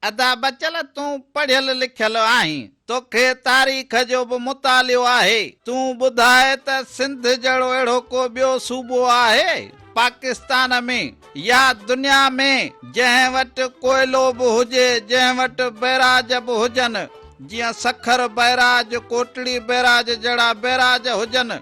ادا بچل تون پڙهيل لکيل آهين، توکي تاريخ جو به مطالعو آهي، تون ٻڌاء ته سنڌ جهڙو اهڙو ڪو ٻيو صوبو آهي پاڪستان ۾ يا دنيا ۾ جنهن وٽ ڪوئلو به هجي، جنهن وٽ بئراج به هجن، جيئن سکر بئراج، ڪوٽڙي بئراج جهڙا بئراج هجن،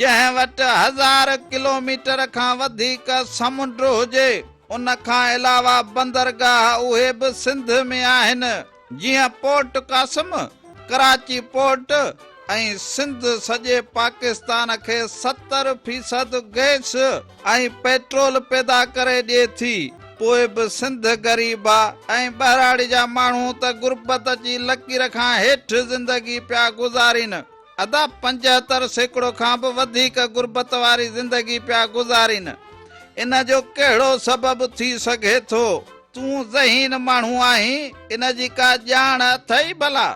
جنهن وٽ هزار ڪلوميٽر کان وڌيڪ سمنڊ هجي، ان کان علاوه بندرگاهه اهي به سنڌ ۾ آهن، جيئن پورٽ قاسم، ڪراچي پورٽ ۽ سنڌ سڄي پاڪستان کي 70 فيصد گئس ۽ پيٽرول پيدا ڪري ڏئي ٿي، پوء به سنڌ غريب آ ۽ ٻهراڙي جا ماڻهو ته غربت جي لڪير کان هيٺ زندگي پيا گذارين. ادا 75% کان به وڌيڪ غربت واري زندگي پيا گذارين ان جو ڪهڙو سبب ٿي سگهي ٿو؟ تون ذهين ماڻهو آهين ان جي ڪا ڄاڻ اٿئي ڀلا؟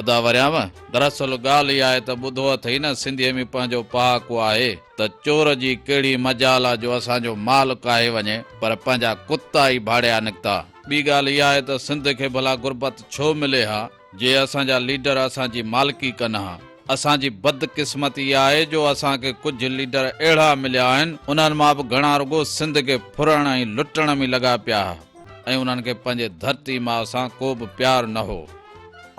ادا وريام، دراصل ڳالهه اها آهي ته ٻڌو اٿئي نه سنڌيء ۾ پنهنجو پهاڪو آهي ته چور جي ڪهڙي مجال آ جو اسان جو مال ڪاهي وڃي پر پنهنجا ڪتا ئي ڀاڙيا نڪتا. ٻي ڳالهه اها آهي ته سنڌ کي ڀلا غربت ڇو ملي ها؟ جي اسان جا ليڊر اسان جي مالڪي ڪن ها. اسان جي بدقسمتي اها آهي جو اسان کي ڪجهه ليڊر اهڙا مليا آهن، انهن مان به گهڻا رڳو سنڌ کي ڦرڻ ۽ لٽڻ ۾ لڳا پيا ها ۽ انهن کي پنهنجي ڌرتي ماء سان ڪو به پيار نه هو.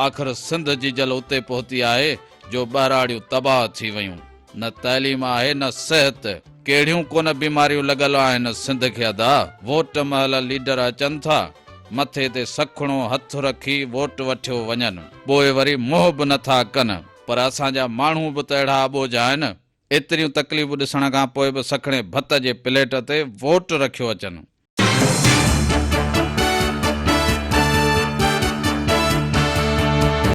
آخر سنڌ جيجل اتي پهتي آهي جو ٻهراڙيون تباهه ٿي ويون. نه تعليم آهي نه صحت. ڪهڙيون ڪونه بيماريون لڳل آهن سنڌ کي ادا. ووٽ مهل ليڊر اچن ٿا مٿي تي سکڻو هٿ رکي ووٽ وٺيو وڃن. پوء وري منهن به نٿا ڪن. پر اسان جا ماڻهو به ته اهڙا اٻوجهه آهن. ايتريون تڪليفون ڏسڻ کان پوء به سکڻي ڀت جي پليٽ تي ووٽ رکيو اچن.